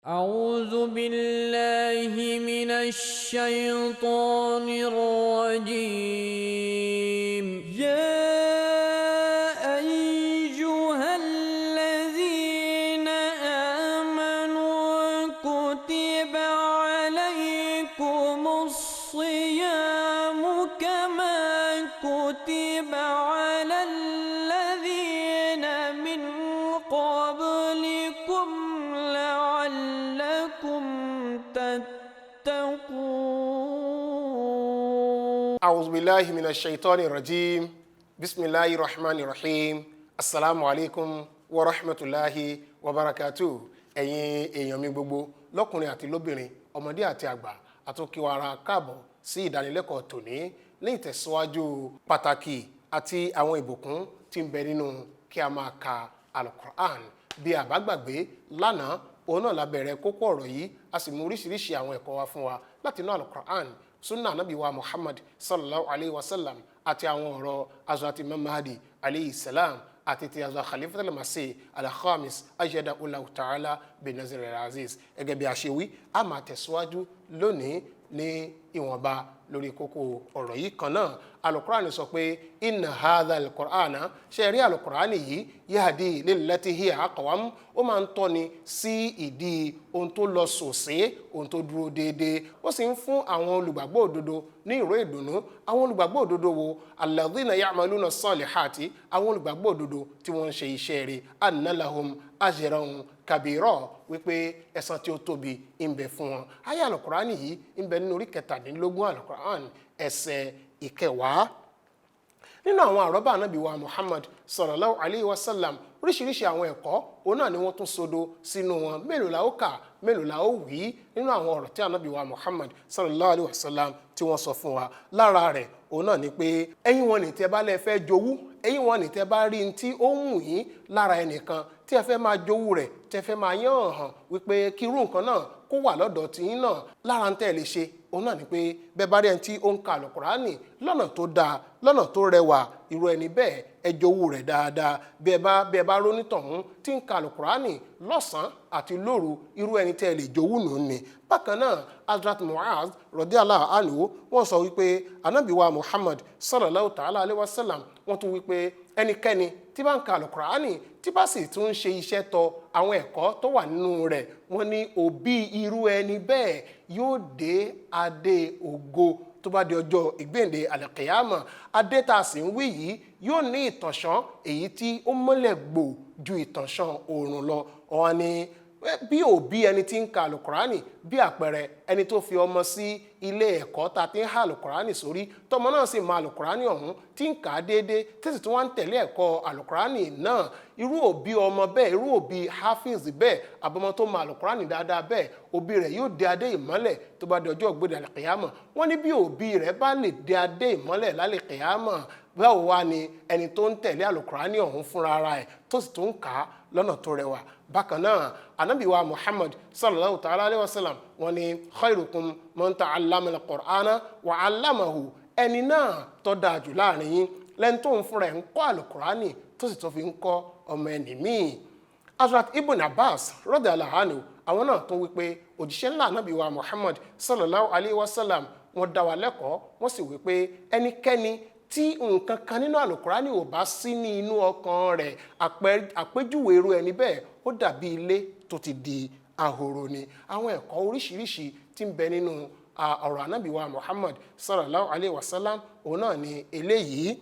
أعوذ بالله من الشيطان الرجيم. يا أيها الذين آمنوا كتب عليكم الصيام كما كتب على الذين من قبلكم لعلكم تتقون. أعوذ بالله من الشيطان الرجيم. بسم الله الرحمن الرحيم. السلام عليكم ورحمة الله وبركاته. Ẹ̀yin èèyàn mi gbogbo, lọ́kùnrin àti lóbìnrin, ọmọdé àti àgbà, àtúnkíwara káàbọ̀ sí ìdánilẹ́kọ̀ọ́ tòní ní ìtẹ̀síwájú pàtàkì àti àwọn ìbùkún tí ń bẹ nínú kí a máa ka Alukur'an. Bí a bá gbàgbé lánàá, òun náà la bẹ̀rẹ̀ kókó ọ̀rọ̀ yìí, a sì mú oríṣiríṣi àwọn ẹ̀kọ́ wá fún wa láti inú Alukur'an, sunna anabi wa Muhammad sallallahu alayhi wa sallam, àti àwọn ọ̀rọ̀ Hazrat Imam Mahdi alayhi salam àti ti Hazrat Khalifatul Masih al-Khamis ayyada Allahu ta'ala bin Nasir al-Aziz. Gẹ́gẹ́ bí a ṣe wí, a máa tẹ̀síwájú lónìí ní ìwọ̀nba lórí kókó ọ̀rọ̀ yìí kan náà. Alukur'an sọ pé inna hadha alukur'ana, ṣe rí alukur'an yìí, yahdi lillati hiya aqwam, ó máa ń tọ́ni sí ìdí ohun tó lọ sòsé, ohun tó dúró déédéé. Ó sì ń fún àwọn olùgbàgbọ́ òdodo ní ìró ìdùnnú. Àwọn olùgbàgbọ́ òdodo wo? Alladhina ya'maluna salihati, àwọn olùgbàgbọ́ òdodo tí wọ́n ń ṣe iṣẹ́ rẹ̀, anna lahum ajran kabira, wípé ẹ̀san tí ó tóbi ń bẹ fún wọn. Ayé alukur'an yìí ń bẹ nínú orí 17 alukur'an, ẹsẹ̀ 10. Nínú àwọn àrọ́bà ànábì wa Muhammad sallallahu alayhi wa sallam, oríṣiríṣi àwọn ẹ̀kọ́ òun náà ni wọ́n tún sodo sínú wọn. Mélòó la ó kà, mélòó la ó wí nínú àwọn ọ̀rọ̀ tí ànábì wa Muhammad sallallahu alayhi wa sallam tí wọ́n sọ fún wa? Lára rẹ̀ òun náà ni pé ẹ̀yin wọn ní tẹ́ bá lẹ́ fẹ́ jowú, ẹ̀yin wọn ní tẹ́ bá rí ní tí ó ń wù yín lára ẹnìkan tí ẹ fẹ́ máa jowú rẹ̀, tẹ́ fẹ́ máa yán hàn wípé kí irú nǹkan náà kó wà lọ́dọ̀ tiyín náà, lára ń tẹ́ lè ṣe òun náà ni pé bẹ́ẹ̀ bá rí ẹni tí ó ń ka àlùkùránì lọ́nà tó dáa, lọ́nà tó rẹwà, irú ẹni bẹ́ẹ̀, ẹ jowú rẹ̀ dáadáa. Bí ẹ bá róní tọ̀hún tí ń ka àlùkùránì lọ́sàn-án àti lóru, irú ẹni tẹ́ ẹ lè jowú nù ní. Bákan náà, Hazrat Mu'az radiyallahu anhu, wọ́n sọ wípé anabi wa Muhammad sallallahu ta'ala alayhi wa sallam, wọ́n tún wípé ẹnikẹ́ni tí bá ń ka àlùkùránì, tí bá sì tún ń ṣe iṣẹ́ tọ àwọn ẹ̀kọ́ tó wà nínú rẹ̀, wọ́n ní òbí irú ẹni bẹ́ẹ̀ yóò dé adé ògo tó bá di ọjọ́ ìgbéǹde àlùkìyámà. Adé tá a sì ń wí yìí yóò ní ìtànṣán èyí tí ó mọ́lẹ̀ gbò ju ìtànṣán oòrùn lọ. Wọ́n ní bí òbí ẹni tí ń ka alukurani, bí àpẹẹrẹ ẹni tó fi ọmọ sí ilé ẹ̀kọ́ tá a ti ń ha alukurani sórí, tọmọ náà sì mọ alukurani ọ̀hún tí ń kà á déédéé, tí sì tún wá ń tẹ̀lé ẹ̀kọ́ alukurani náà, irú òbí ọmọ bẹ́ẹ̀, irú òbí hafiz bẹ́ẹ̀, àbọ̀mọ tó mọ alukurani dáadáa bẹ́ẹ̀, òbí rẹ̀ yóò dé adé ìmọ́lẹ̀ tó bá di ọjọ́ ògbéde àlùkìyámọ̀. Wọ́n ní bí òbí rẹ̀ bá lè dé adé ìmọ́lẹ̀ lálẹ́ kìyámọ̀, báwo wá ni ẹni tó ń tẹ̀lé alukurani ọ̀hún fúnra ara ẹ̀, tó sì tún kà á lọ́nà tó rẹwà? Bákan náà, anabi wa Muhammad sallallahu ta'ala alayhi wa sallam, wọ́n ní khairukum man ta'allama al-Qur'ana wa 'allamahu, ẹni náà tó dáa jù láàrin yín lẹ́ni tó ń fúnra ẹ̀ ń kọ́ alukurani, tó sì tó fi ń kọ́ ọmọ ẹni míì. Hazrat Ibn Abbas radiyallahu anhu, àwọn náà tún wípé òjíṣẹ́ ńlá anabi wa Muhammad sallallahu alayhi wa sallam, wọ́n dá wa lẹ́kọ̀ọ́, wọ́n sì wípé ẹnikẹ́ni tí nǹkan kan nínú àlùkùránì ò bá sí ní inú ọkàn rẹ̀, àpèjúwe irú ẹni bẹ́ẹ̀, ó dàbí ilé tó ti di ahoro ni. Àwọn ẹ̀kọ́ oríṣiríṣi tí ń bẹ nínú ọ̀rọ̀ ànábì wa Muhammad sallallahu alayhi wa sallam òun náà ni eléyìí.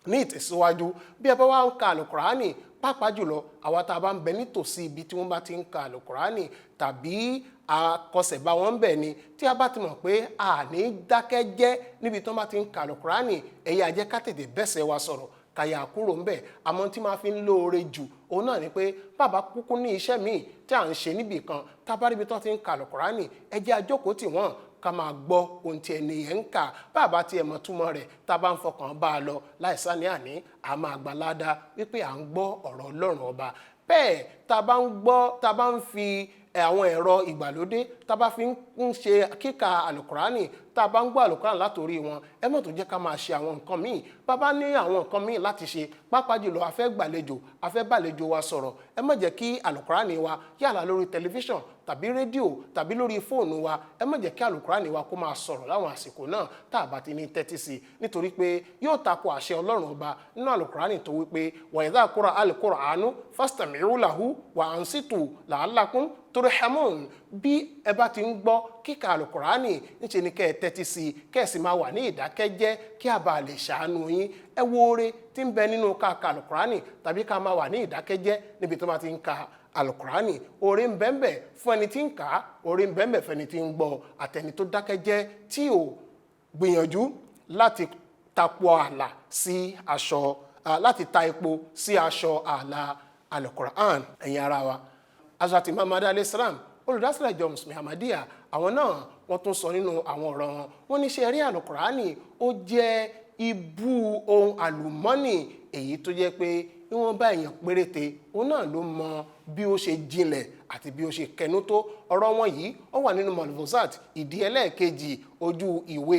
Ní ìtẹ̀síwájú, bí ẹ bá wá ń ka àlùkùránì, pàápàá jùlọ àwa tá a bá ń bẹ nítòsí ibi tí wọ́n bá ti ń ka àlùkùránì tàbí àkọsẹ̀bá wọn ń bẹ̀ ni, tí a bá ti mọ̀ pé a ní dákẹ́ jẹ́ níbi tí wọ́n bá ti ń ka àlùkùránì, ẹ̀yà jẹ́ ká tètè bẹ́sẹ̀ wa sọ̀rọ̀ kàyà kúrò ńbẹ̀. Àmọ́ tí máa fi ń lóore jù òun náà ni pé bàbá kúkú ní iṣẹ́ míì tí à ń ṣe níbì kan, tá a bá ríbi tí wọ́n ti ń ka àlùkùránì, ẹ jẹ́ a jókòó tì wọ́n, ká máa gbọ́ ohun tí ẹni yẹn ń kà. Bàbá tí ẹ mọ̀ túmọ̀ rẹ̀, tá a bá ń fọkàn bá a lọ láìsí àní, a máa gbà ládàá wípé à ń gbọ́ ọ̀rọ̀ Ọlọ́run Ọba. Bẹ́ẹ̀ tá a bá ń gbọ́, tá a bá ń fi Àwọn ẹ̀rọ ìgbàlódé tá a bá fi ń ṣe kíka alukurani, tá a bá ń gbọ́ alukurani látòrí wọn, ẹ má tó jẹ́ ká máa ṣe àwọn nǹkan míì. Bàbá ní àwọn nǹkan míì láti ṣe, pàápàá jùlọ a fẹ́ gbàlejò, a fẹ́ bàlejò wa sọ̀rọ̀, ẹ má jẹ́ kí alukurani wa yálà lórí tẹlifíṣàn tàbí rédíò tàbí lórí fóònù wa, ẹ má jẹ́ kí alukurani wa kó máa sọ̀rọ̀ láwọn àsìkò náà tá a bá ti ní tẹ́tí sí i, nítorí pé yóò tako àṣẹ Ọlọ́run Ọba nínú alukurani tó wípé wa idha quri'a al-Qur'anu fastami'u lahu wa ansitu la'allakum turhamun. Bí ẹ bá ti ń gbọ́ kíka alukurani, ńṣe ni kẹ́ ẹ tẹ́tí sí i, kẹ́ ẹ sì máa wà ní ìdákẹ́jẹ́ kí a bá lè ṣàánú yín. Ẹ wo oore tí ń bẹ nínú ká ka alukurani tàbí ká máa wà ní ìdákẹ́jẹ́ níbi tó bá ti ń ka alukurani. Oore ń bẹ fún ẹni tí ń kà á, oore ń bẹ fún ẹni tí ń gbọ́, àtẹni tó dákẹ́jẹ́ tí ò gbìyànjú láti tapo ààlà sí aṣọ, láti ta epo sí aṣọ ààlà alukuran. Ẹ̀yin ara wa, Hazrat Imam Mahdi alayhi salam, olùdásílẹ̀ ìjọ Mùsùlùmí Ahmadiyya, àwọn náà wọ́n tún sọ nínú àwọn ọ̀rọ̀ wọn, wọ́n ní ṣe rí alukurani ó jẹ́ ibú ohun àlùmọ́nì èyí tó jẹ́ pé ìwọ̀nba èèyàn péréte òun náà ló mọ bí ó ṣe jinlẹ̀ àti bí ó ṣe kẹnu tó. Ọ̀rọ̀ wọn yìí ó wà nínú Malfuzat ìdí ẹlẹ́ẹ̀kejì ojú ìwé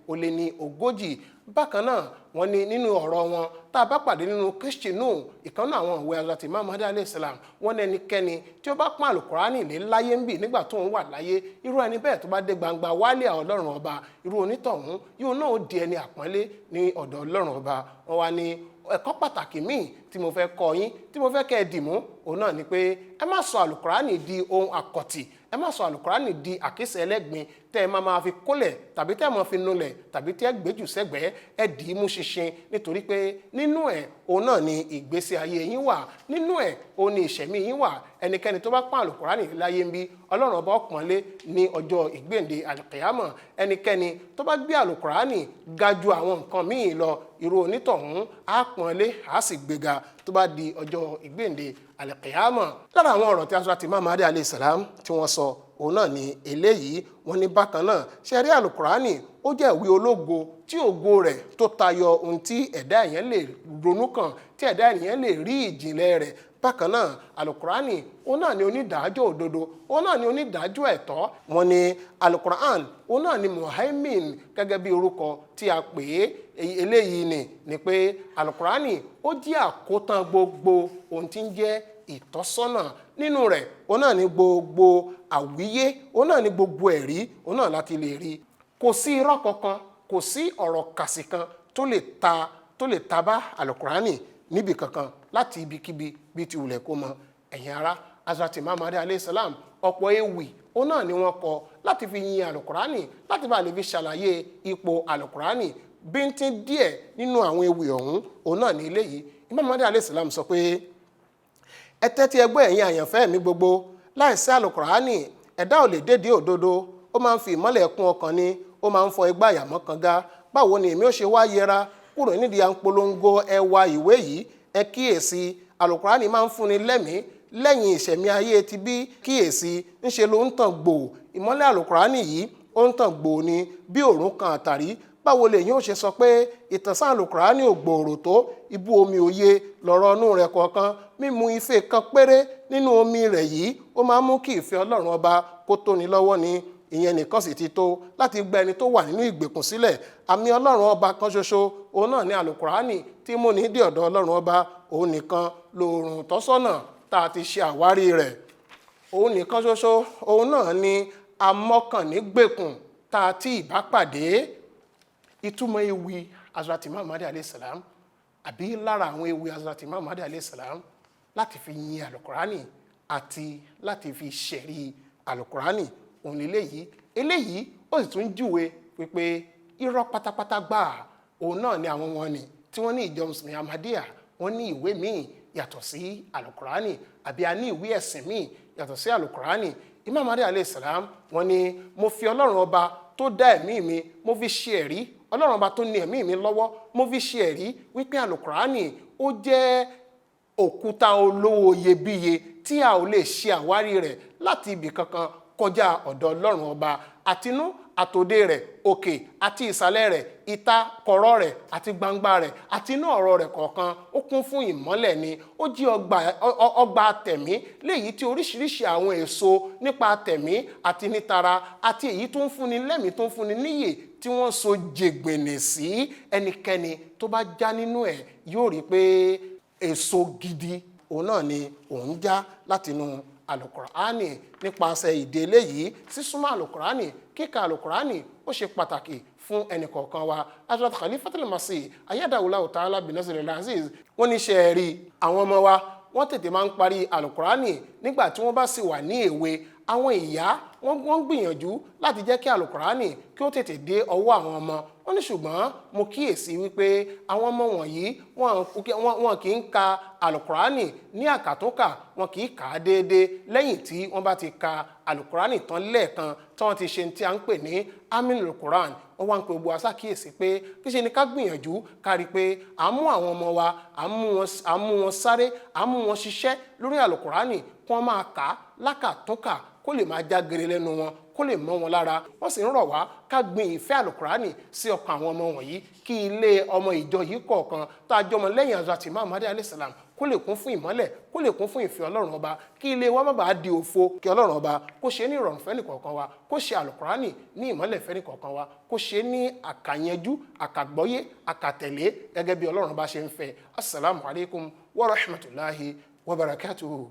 340. Bákan náà wọ́n ní nínú ọ̀rọ̀ wọn tá a bá pàdé nínú Kristinu ìkànnì àwọn ìwé Hazrat Imam Mahdi alayhi salam, wọ́n ní ẹnikẹ́ni tí ó bá pọ́n alukurani lé láyé ń bì nígbà tó ń wà láyé, irú ẹni bẹ́ẹ̀ tó bá dé gbangba wálé Ọlọ́run Ọba, irú onítọ̀hún yóò náà di ẹni àpọ́nlé ní ọ̀dọ̀ Ọlọ́run Ọba. Wọ́n wá ní ẹ̀kọ́ pàtàkì míì tí mo fẹ́ kọ́ yín, tí mo fẹ́ kẹ́ ẹ dìmú, òun náà ni pé ẹ má sọ alukurani di ohun àkọ̀tì, ẹ má sọ alukurani di àkísà ẹlẹ́gbin tẹ́ ẹ máa máa fi kólẹ̀ tàbí tẹ́ ẹ máa fi nulẹ̀ tàbí tẹ́ ẹ gbéjù sẹ́gbẹ̀ẹ́. Ẹ dì í mú ṣinṣin, nítorí pé nínú ẹ̀ òun náà ni ìgbésí ayé yín wà, nínú ẹ̀ òun ni ìṣẹ̀mí yín wà. Ẹnikẹ́ni tó bá pọ́n alukurani láyé ń bí, Ọlọ́run Ọba ọ̀pọ̀nlé ní ọjọ́ ìgbéǹde alùkìyámọ̀. Ẹnikẹ́ni tó bá gbé alukurani ga ju àwọn nǹkan míì lọ, irú onítọ̀hún á pọ́nlé, á sì gbéga tó bá di ọjọ́ ìgbéǹde alùkìyámọ̀. Lára àwọn ọ̀rọ̀ tí Hazrat Imam Mahdi alayhi salam tí wọ́n sọ òun náà ni eléyìí. Wọ́n ní bákan náà ṣe rí alukurani ó jẹ́ ìwé ológo tí ògo rẹ̀ tó tayọ ohun tí ẹ̀dá èèyàn lè ronú kàn, tí ẹ̀dá èèyàn lè rí ìjìnlẹ̀ rẹ̀. Bákan náà alukurani òun náà ni onídàájọ́ òdodo, òun náà ni onídàájọ́ ẹ̀tọ́. Wọ́n ní alukuran òun náà ni muhaimin gẹ́gẹ́ bí orúkọ tí a pè é. Eléyìí ni pé alukurani ó jẹ́ àkótán gbogbo ohun tí ń jẹ́ ìtọ́sọ́nà. Nínú rẹ̀ òun náà ni gbogbo àwíyé, òun náà ni gbogbo ẹ̀rí, òun náà láti lè rí. Kò sí irọ́ kankan, kò sí ọ̀rọ̀ kàsì kan tó lè ta bá alukurani níbi kankan láti ibikíbi bí ti wulẹ̀ kó mọ. Ẹ̀yin ará, Hazrat Imam Mahdi alayhi salam ọ̀pọ̀ ewì òun náà ni wọ́n kọ láti fi yin alukurani, láti bá lè fi ṣàlàyé ipò alukurani. Bíntín díẹ̀ nínú àwọn ewì ọ̀hún òun náà ní eléyìí. Imam Mahdi alayhi salam sọ pé ẹ tẹ́tí ẹ gbọ́ ẹ̀yin àyànfẹ́ mi gbogbo, láìsí alukurani ẹ̀dá ò lè dédìí òdodo. Ó máa ń fi ìmọ́lẹ̀ kún ọkàn ni, ó máa ń fọ igbá àyàmọ́ kan ga. Báwo ni èmi ó ṣe wá yẹra kúrò nídìí à ń polongo ẹwà ìwé yìí? Ẹ kíyèsí, alukurani máa ń fúnni lẹ́mìí lẹ́yìn ìṣẹ̀mí ayé ti bí. Kíyèsí, ńṣe ló ń tàn gbòò. Ìmọ́lẹ̀ alukurani yìí ó ń tàn gbòò ni bí òòrùn kan àtàrí. Báwo lèyìn ó ṣe sọ pé ìtànsán alukurani ò gbòòrò tó? Ibú omi òye lọ̀rọ̀ inú rẹ̀ kọ̀ọ̀kan. Mímu ife kan péré nínú omi rẹ̀ yìí ó máa ń mú kí ìfẹ́ Ọlọ́run Ọba kó tóni lọ́wọ́ ni. Ìyẹn nìkan sì ti tó láti gba ẹni tó wà nínú ìgbèkùn sílẹ̀. Àmì Ọlọ́run Ọba kan ṣoṣo òun náà ní alukurani tí mú ní dé ọ̀dọ̀ Ọlọ́run Ọba. Òun nìkan lòòrùn tọ́sọ́nà tá a ti ṣe àwárí rẹ̀. Òun nìkan ṣoṣo òun náà ní amọ́kànnígbèkùn tá a ti ìbá pàdé. Ìtumọ̀ ewì Hazrat Imam Mahdi alayhi salam àbí lára àwọn ewì Hazrat Imam Mahdi alayhi salam láti fi yin alukurani àti láti fi ṣẹ̀rí alukurani òun eléyìí. Eléyìí ó sì tún júwe wípé irọ́ pátápátá gbáà òun náà ni àwọn wọn ni tí wọ́n ní ìjọ Mùsùlùmí Ahmadiyya wọ́n ní ìwé míì yàtọ̀ sí alukurani, àbí a ní ìwé ẹ̀sìn míì yàtọ̀ sí alukurani. Imam Mahdi alayhi salam wọ́n ní mo fi Ọlọ́run Ọba tó dá ẹ̀mí mi, mo fi ṣe ẹ̀rí, Ọlọ́run Ọba tó ní ẹ̀mí mi lọ́wọ́, mo fi ṣe ẹ̀rí wípé alukurani ó jẹ́ òkúta olówó iyebíye tí a ò lè ṣe àwárí rẹ̀ láti ibì kankan kọjá ọ̀dọ̀ Ọlọ́run Ọba. Àtinú Àtòdé rẹ̀, òkè àti ìsàlẹ̀ rẹ̀, ìta kọ̀rọ̀ rẹ̀ àti gbangba rẹ̀ àti inú ọ̀rọ̀ rẹ̀ kọ̀ọ̀kan, ó kún fún ìmọ́lẹ̀ ni. Ó jí ọgbà tẹ̀mí léyìí tí oríṣiríṣi àwọn èso nípa tẹ̀mí àti nítara àti èyí tó ń fúnni lẹ́mìí, tó ń fúnni níyè, tí wọ́n so jègbènè sí. Ẹnikẹ́ni tó bá já nínú ẹ̀ yóò rí pé èso gidi òun náà ni òun já látinú Alukurani. Nípasẹ̀ ìdí eléyìí, sísúnmọ́ Alukurani, kíka Alukurani, ó ṣe pàtàkì fún ẹnìkọ̀ọ̀kan wa. Hazrat Khalifatul Masih ayadawula ta'ala binasir aziz, wọ́n ní ṣe rí àwọn ọmọ wa, wọ́n tètè máa ń parí Alukurani nígbà tí wọ́n bá sì wà ní èwe. Àwọn ìyá wọ́n ń gbìyànjú láti jẹ́ kí Alukurani kí ó tètè dé ọwọ́ àwọn ọmọ. Wọ́n ní ṣùgbọ́n mo kíyèsí wípé àwọn ọmọ wọ̀nyí, wọn kì í ka Alukurani ní àkàtúnkà, wọn kì í kà á déédéé. Lẹ́yìn tí wọ́n bá ti ka Alukurani tán lẹ́ẹ̀kan, tí wọ́n ti ṣe tí a ń pè ní Aminul Quran, wọ́n wá ń pe gbogbo aṣákíyèsí pé kí ṣe ni ká gbìyànjú ká rí i pé à ń mú àwọn ọmọ wa, à ń mú wọn sáré, à ń mú wọn ṣiṣẹ́ lórí Alukurani, kí wọ́n máa kà á lákàtúnkà, kó lè máa já gere lẹ́nu wọn, kó lè mọ́ wọn lára. Wọ́n sì ń rọ̀ wá ká gbin ìfẹ́ Àlùkùránì sí ọkàn àwọn ọmọ wọ̀nyí, kí ilé ọmọ ìjọ yìí kọ̀ọ̀kan tá a jọmọ lẹ́yìn Hazrat Imam Mahdi alayhi salam kó lè kún fún ìmọ́lẹ̀, kó lè kún fún ìfẹ́ Ọlọ́run Ọba, kí ilé wa má bàa di òfo. Kí Ọlọ́run Ọba kó ṣe ní ìrọ̀rùn fẹ́nìkọ̀ọ̀kan wa, kó ṣe Àlùkùránì ní ìmọ́lẹ̀ fẹ́nìkọ̀ọ̀kan wa, kó ṣe ní àkàyànjú, àkàgbọ́yé, àkàtẹ̀lé gẹ́gẹ́ bí Ọlọ́run Ọba ṣe ń fẹ́. Assalamu alaikum wa rahmatulahi wa barakatuhu.